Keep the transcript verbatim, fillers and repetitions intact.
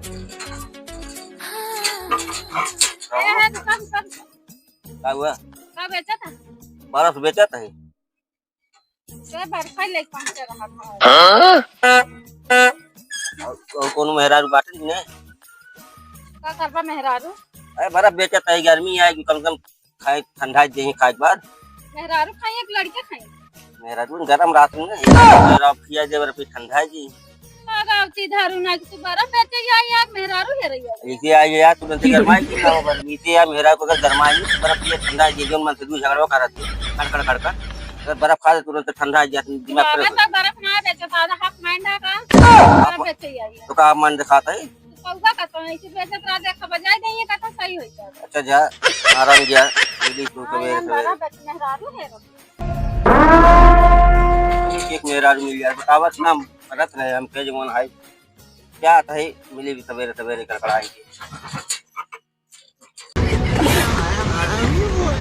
ए, है, सब, सब। का हुआ? का बेचत है? बर्फ बेचत है। से बर्फा लेके पहुंचे रहा था। और, और कोनो मेहरारू बाटे कि नहीं? का करबा मेहरारू? अरे, बर्फ बेचत है, गर्मी है, कम से कम खाए, ठंडा देही खाए के बाद। मेहरारू खाई, एक लड़के खाई। मेहरारू गरम रात में ना, एक बार आप खिया दे, बर्फ ठंडा जी। लगावती धारू ना कि तू बर्फ बेचे या यार, मेहरारू है रही है। इसे आ गया, तुरंत गरमाई की ना हो, बर्फ इसे आ, मेहरारू को अगर गरमाई, बर्फ ये ठंडा जी, जो मन से दू झगड़ो करत है, खड़, खड़, खड़, खड़। अगर बर्फ खा ले, तुरंत ठंडा जी, दिमाग फ्रेश हो। तो बर्फ ना बेचे, तो आधा हाफ माइंड है का? बर्फ बेचे या ये। तो का मन दिखाता है? कौआ का तो ऐसे बेचत रहा, देखा बजाय देइए, कथा सही होई जाए। अच्छा जा, आराम जा, मिली तू सवेरे, हाँ, सवेरे। बड़ा बच-, मेहरारू है रो। एक, एक मेहरारू मिल जाए, बतावत ना, मरत रहे हम, के जवन है। क्या आता है, मिली भी सवेरे, सवेरे कड़कड़ाएंगे।